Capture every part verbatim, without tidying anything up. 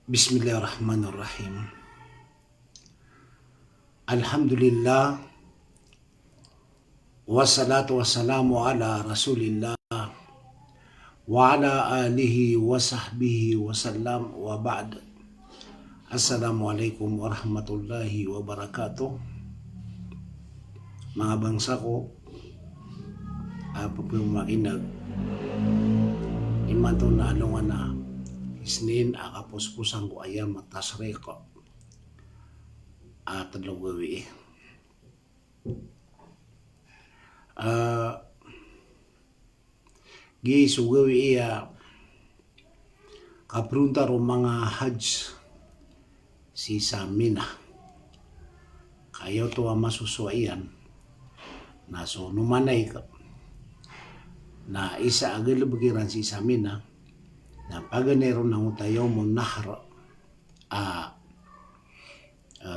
Bismillahirrahmanirrahim. Alhamdulillah. Wassalatu wassalamu ala Rasulillah wa ala alihi wa sahbihi wa sallam, wa ba'd. Assalamualaikum warahmatullahi wabarakatuh. Manga bangsa ko a pphamakineg, imanto na alongan a Isnin a kaposposan ko ayam a tashriq a telo gawii. A, gii so gawii a kaprontar o manga hajj sii sa Mina. Ka aya oto a masosowa iyan na so Numanaik na isa a galebek iran sii sa Mina na paganay ron angkoto a Yawmun Nahr a, a,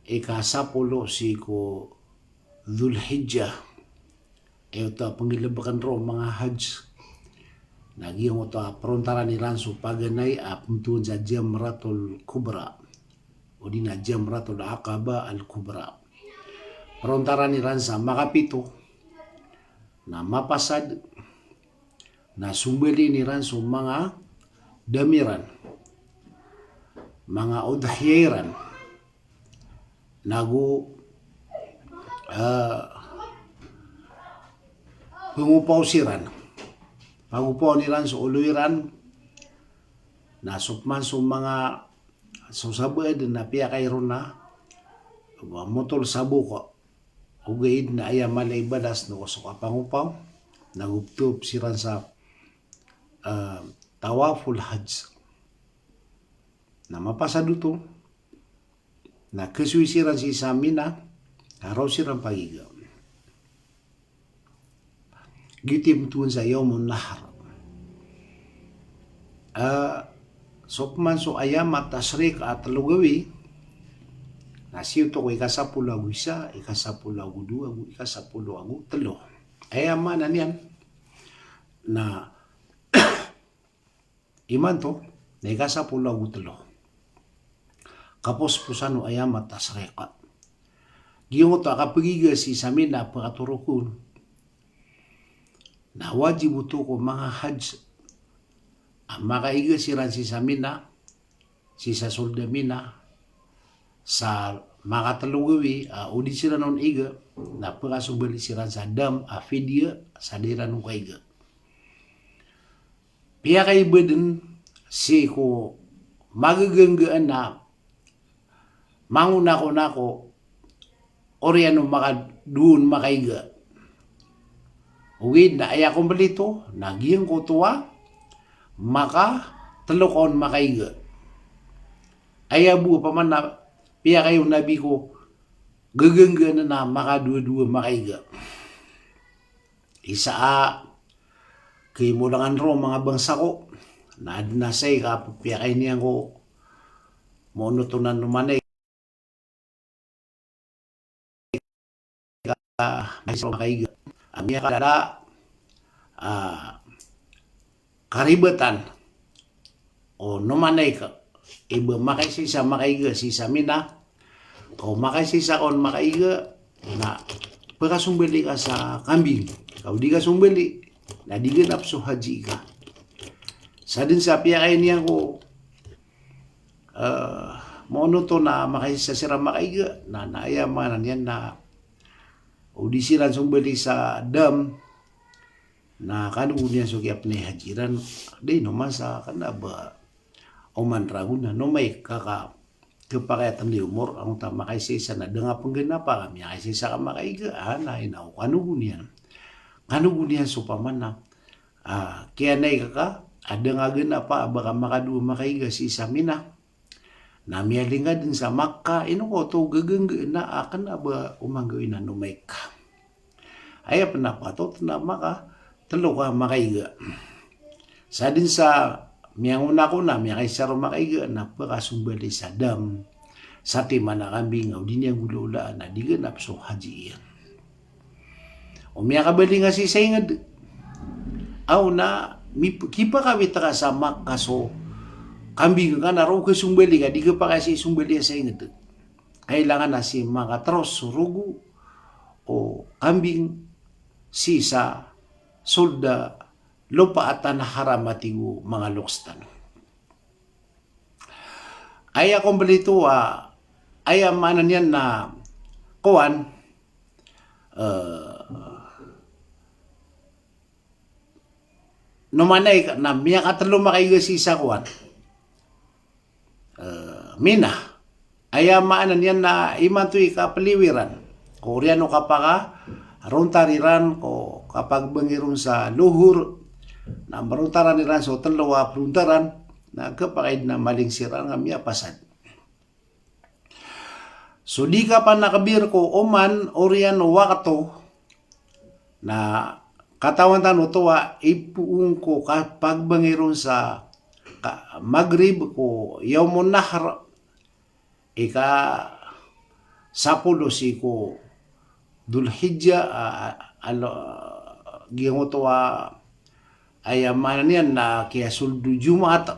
ika sapolo sii ko Dhul Hijjah. Aya oto a penggalebekan ron o manga hajj na giyangkoto a perontaran iran so paganay a pemtowan sa Jamratul Kubra odi na Jamratul Aqaba Al Kubra. Perontaran iran sa makapito na mapasad na sombalin iran so manga dam iran, manga udhiyah iran, nago, a, pengopaw siran. Pagopawan iran so olo iran na so pman so manga so sabaad na piyakay ron a motol sa bok. Ogaid na aya mala i balas na so kapangopaw, nago ptop siran sa, a, tawaful hajj. Na mapasad oto na kasoy siran sii sa Mina, na raw siran pagiga. Giyoto i ptowan sa Yawmun Nahr. A, so pman so ayam a tashriq a telo gawii na sii oto ko ika sapolo ago isa, ika sapolo ago dowa ago ika sapolo ago telo. Aya maana niyan na imanto na ika sapolo ago telo, kaposposan o ayam a tashriq. Giyangkoto a kapagiga sii sa Mina a pekatoro kon na wajib oto ko manga hajj a makaiga siran sii sa Mina, sii sa soled a Mina, sa makatelo gawii a o di siran on iga na pekasombali siran sa dam a fidya sa da iran on kaiga. Piyakaiba den sii ko magaganggaan a mangonako-nako oriyan o makadowa on makaiga. Ogaid na aya kompleto na giyangkoto a makatelo ka on makaiga. Aya bo opama na piyakay o Nabi ko gaganggaan a makadowa-dowa makaiga. Isa a kimolangan ron manga bangsa ko na aden a saya ka piyakay niyan ko moonot on a Numanaik a makaiga. A miyakala a karibatan o Numanaik i ba makaisaisa makaiga sii sa Mina, ka o makaisaisa ka on makaiga na pekasombali ka sa kambing, ka o di ka sombali na di genap so haji ka. Sa den sa piyakay niyan ko, e, moonot on a makaisaisa siran makaiga, na, na aya maana niyan na o di siran sombali sa dam, na kanogon iyan so kiyapnay haji ran. Di no masa kena ba oman ragon a Numanaik ka, ka kepakay a telo i omor, angkoto a makaisaisa na da nga penggenapa ka miyakaisaisa ka makaiga, a na ino kanogon iyan. Kanogon iyan so opama na, a, kiyanay ka ka, a da nga genapa a ba ka makadowa makaiga sii sa Mina. Na miyalingga den sa Makkah, ino ko oto gaganggaan a kena ba o manggawii na Numanaik ka. Aya pen a patot na makatelo ka makaiga. Sa den sa miyangonako na miyakaisaisa ron makaiga na pekasombali sa dam, satiman a kambing, o di niyan golaolaan na di genap so haji iyan. O miyakabaling a sii sa inged, aw na mip-, kipakawit ka sa Makkah so kambing ka na roo ka sombali ka, di ka pakay sii sombali sa inged. Kailangan a sii makateros so rogo o kambing sii sa soled a lopa a tanah haram a tig o manga loks tano. Aya kompleto a, aya maana niyan na kowan, eh, no manay ka na miyakatelo makaiga sii sa kowan. Eh, Mina. Aya maana niyan na imanto i kapeliwiran ko oriyan o kapakarontar iran ko kapagbangiron sa lohor, na marontaran iran so telo a perontaran, na kepakay den a maling siran nga miyapasad. So di kapanakbir ko oman oriyan o wakto, na katawan tano oto a ipoon ko kapagbangiron sa ka-, Maghrib ko Yawmun Nahr, ika sapolo sii ko Dhul Hijjah, a, a, alo, giyangkoto a, aya maana niyan na kiyasold o Jumaat.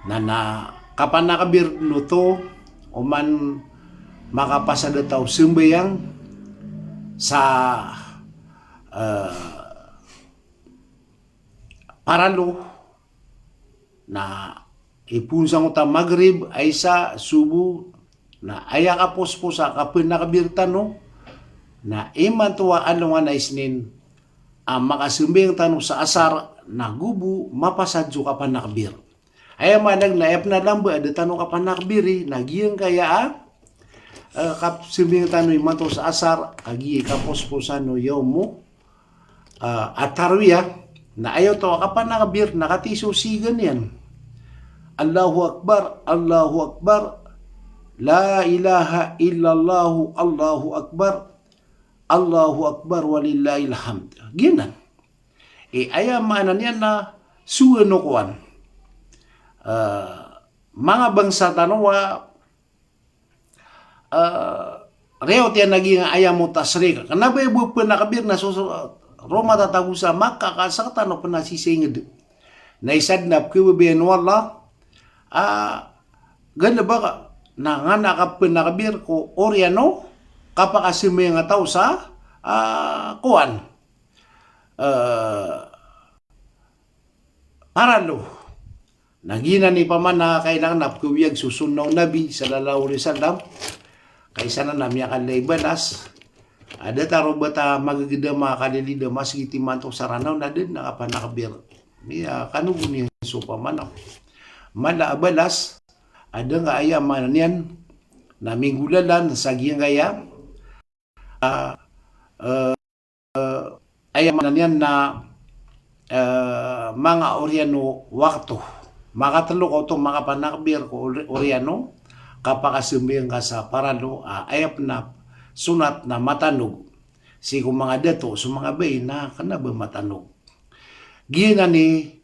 Na, na kapanakbir den oto oman makapasad a taw sembayang sa, eh, paralo, na ipoon sangkoto a Maghrib, Isa, Subuh, na aya kapospos a kapanakbir tano, na imanto a alongan a Isnin a makasembayang tano sa Asar, na go bo mapasad so kapanakbir. Aya maana na aya pen a lamba a da tano kapanakbiri, na giyangkaya a, eh, kasembayang tano imanto sa Asar, kagiya kaposposan o yawmu, ah, at-tarwiyah, na aya oto a kapanakbir na katii so sigan iyan. Allahu Akbar, Allahu Akbar, la ilaha illallah, Allahu Akbar, Allahu Akbar, walillahil hamd. Giyanan. Eh, aya maana niyan na so ano kowan. Ah, manga bangsa tano a Eh, rewot iyan lagid a ayyamu tashrik. Kena ba i bo penakbir na so, so, roo matatago sa Makkah ka sektano pen a sii sa inged. Na isa den a pekebabayaan o Allah, ah, galebek na ngana a kapenakbir ko oriyan o kapakasembayang a taw sa, ah, kowan. Eh, paralo. Na giyanan i pamana kailangan a pekawiyag so sunnah o Nabi sallallahu alaihi wasallam. Ka isa nan a miyakalilay balas. Ada taro bata magegedam a kalilid a masgit imanto sa Ranaw na da den a kapanakbir. Miyakanogon iyan so pamana. Mala a balas, ada nga aya maana niyan na minggolalan sa giyangkaya, ah, eh, eh, aya maana niyan na, eh, manga oriyan o wakto. Makatelo ka oto makapanakbir ko ori-, oriyan o kapakasembayang ka sa paralo, ah, aya pen a sunat na matanog. Sii ko manga dato, so manga bai na kena ba matanog. Giyanan i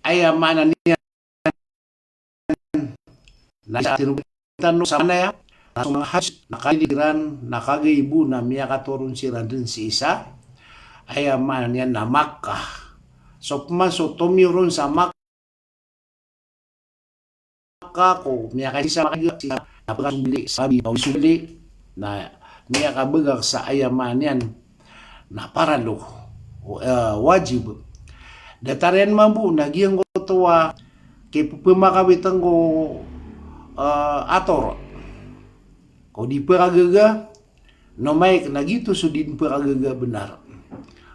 aya maana niyan na isa a tinogon tano sa manaya, na so manga Hajj, na kalilid iran, na kagiya bo na miyakatoron siran den sii sa, aya maana niyan na Makkah. So pman so tomiyoron sa Makkah ko miyakaisa makagiya sii sa, na pekasombali, sabi, na sombali, na miyakabegak sa aya maana niyan na paralo, eh, wajib. Datar iyan mambo na giyangkoto a kipephamakawit angko, eh, ator ko di pekagaga, no maik na giyoto so di den pekagaga benar.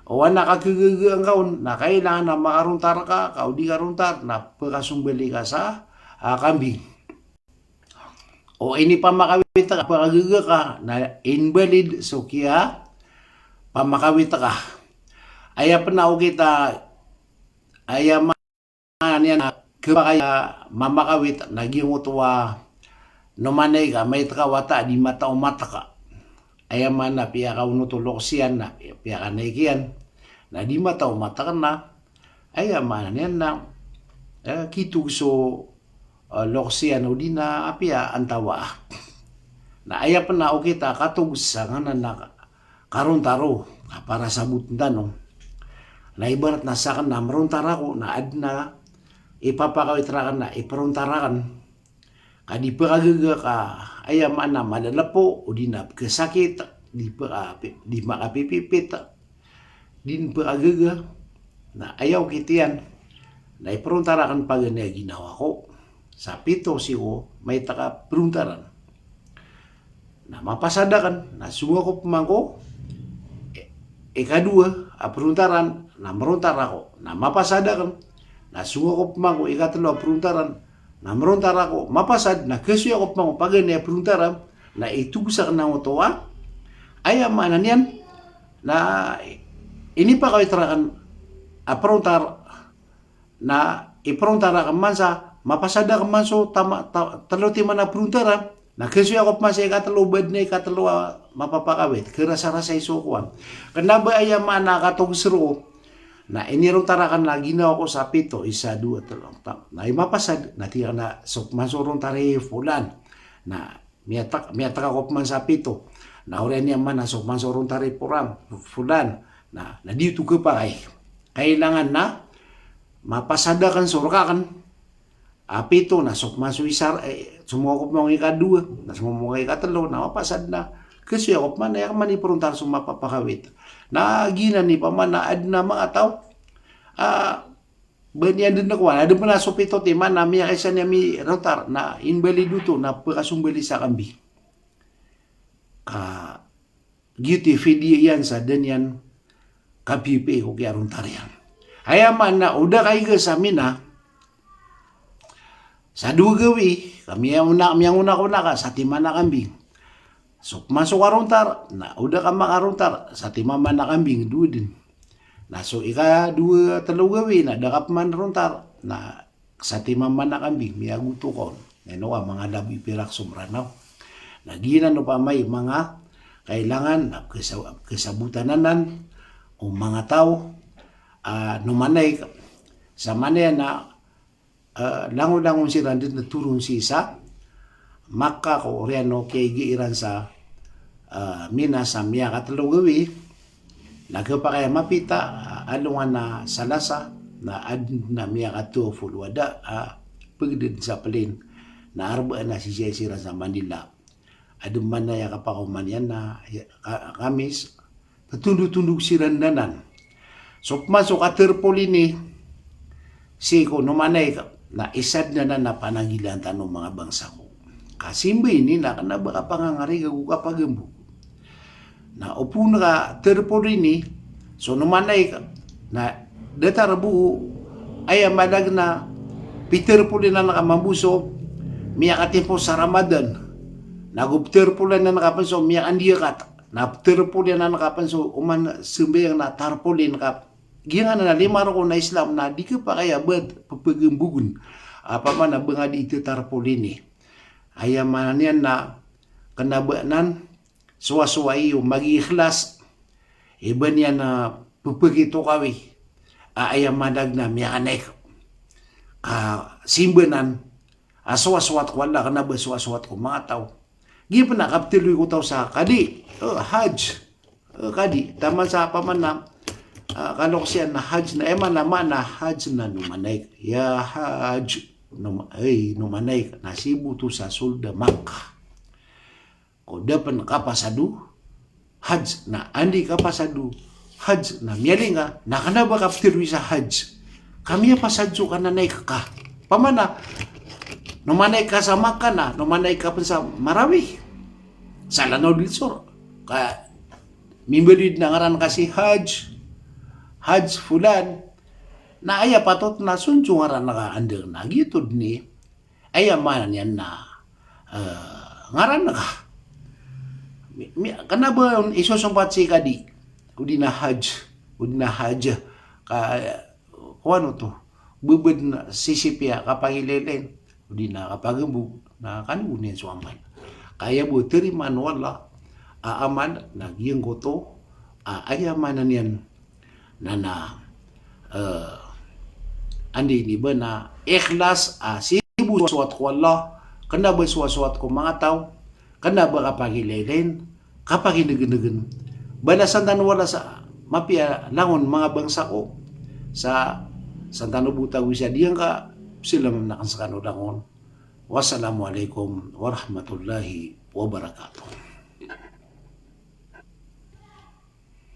O wana kakagaga angka on, na kailangan a makarontar ka, ka o di karontar, na pekasombali ka sa, ah, kambing. O inipamakawit ka, pekagaga ka, na invalid so kiyapamakawit ka. Aya pen a okit a, aya maana niyan na kepakay a mamakawit na giyangkoto a, no manay ka, mayt ka wata a di mataw o matek. Aya maana piyakaonot o loks iyan na piyakanay kiyan. Na di mataw o matek na, aya maana niyan na, eh, kitog so, eh, loks iyan odi na apiya antawaa. Na aya pen a okit a katog sa nganan na karontar o, ka para sa boten tano. Na ibarat na saken na merontar ako, na aden a ipapakawit rakn na iperontar akn. Ka di pekagaga ka aya maana malalapo, o di na pekesakit, di peka-, di makapipipit, di pekagaga. Na aya okit iyan, na iperontar akn paganay a ginawa ko. Sa pito sii ko maita ka perontaran. Na mapasad akn, na songa ko pman ko, e-, ikadowa a perontaran, na merontar ako. Na mapasad akn, na songa ko pman ko ikatelo a perontaran, na merontar ako. Mapasad, na kesoya ko pman ko paganay a perontaran, na itogos akn angkoto a. Aya maana niyan, na inipakawit rakn a perontar, na iperontar akn man sa, mapasad akn man so tama, ta-, telo timan a perontaran, na kesoya ko pman sa ikatelo, badn a ikatelo a mapapakawit, kerasarasay so kowan. Kena ba aya maana a katogos roo, na inirontar akn a ginawa ko sa pito, isa, dowa, telo, empat. Na imapasad, na tig akn a so pman so rontar i Fulan. Na miyatak, miyatak ako pman sa pito. Na oriyan iyan man a so pman so rontar i Fulan, Fulan. Na, na di oto kepakay. Kailangan na mapasad akn so rek akn a pito, na so pman so isa, e, songa ko pman ko ikadowa, na songa ko pman ko ikatelo, na mapasad na. Kesoya ko pman, na aya akn man iperontar so mapapakawit. Na giyanan i pman na adn a manga taw a, ba niyan den kowan, adn pman a so pito timan na miyakaisa niyan mirontar, na invalid oto, na pekasombali sa kambing. Ka giyoto i fidiya iyan sa da niyan kapipiya ko kiyarontar iyan. Aya maana o da ka iga sa Mina, sa dowa gawii, ka miyangonak, miyangonak-onak ka sa timan a kambing. So pman so karontar, na o da ka makarontar, sa timan man a kambing, dowa den. Na so ikadowa, telo gawii, na da ka pman rontar, na sa timan man a kambing, miyagoto ka on. Na ino ka manga labi pirak so Mranaw. Na giyanan opama i manga kailangan na kesa-, kesabotan anan o manga taw a nomanay ka. Sa manaya na, e, langon-langon siran den na toron sii sa Makkah ko oriyan o kiyaiga iran sa, e, Mina sa miyakatelo gawii. Na kepakay a mapita, a, alongan a Salasa, na adn a miyakatelo polo a da a pegded sa plane. Na Arbaa na sisiyai siran sa Manila. Adn man aya kapakaoma niyan na, ya, ka-, Kamis, petondotondog siran anan. So pman so katerpol ini, sii ko nomanay ka, na isa den anan a pananggilaan tano manga bangsa ko. Ka simba ini na kena ba kapangangariga ko kapagambog. Na opama ka terpol ini, so nomanay ka, na datar bo, aya maana na piterpol iyan anan ka mambo so miyakatimpo sa Ramadan. Na go piterpol iyan anan ka pn so miyakandiyakat. Na piterpol iyan anan ka pn so oman sembayang na tarpol iyan ka. Giyanan a lima rokon a Islam na di kepakay a ba pepegembogen. Opama na ba nga di itetarpol ini. Aya maana niyan na kena ba anan sowa-sowa iyo magiikhlas. Iba niyan a pepegitokawi a aya maana na miyakanay ka, ka simba anan a sowasowat ko Allah, kena ba sowasowat ko manga taw. Giya pn a kaptelo i ko taw sa kadi, e, hajj. E, kadi, taman sa opama na, a, kaloks iyan na hajj na, aya maana, maana hajj na nomanay ka. Ya hajj, nom-, ay, nomanay ka. Na sii bo oto sa sold a Makkah. Ko da pn kapasad o hajj, na anda i kapasad o hajj na miyalinga, na kena ba kaptelo i sa hajj. Ka miyapasad so kananay ka. Opama na nomanay ka sa Makkah na, nomanay ka pn sa Marawi. Sa Lanao del Sur. Ka mimbaloy dn a ngaran ka si Hajj, Hajj Fulan. Na aya patot na so ngaran ka anda na giyoto dn i Aya maana niyan na, e, ngaran ka. Mi-, mi-, kena ba on isosompat si kadi, odi na hajj, odi na hajj, ka, e, kowan oto, bebed na sisip iya kapagilelen, odi na kapagembog, na kani bo niyan so amal. Ka aya bo tarimaan o Allah a amal, na giyangkoto a aya maana niyan na, na, e, anda ini ba na ikhlas a sii bo sowasowat ko Allah, kena ba sowasowat ko manga taw, kena ba kapagilelen, kapaginegenegen. Balasan tano o Allah sa mapiya langon manga bangsa ko, sa, san tano bo tago isa diyangka, Pzilamanan akn skano langon. Wassalamu alaikum warahmatullahi wabarakatuh.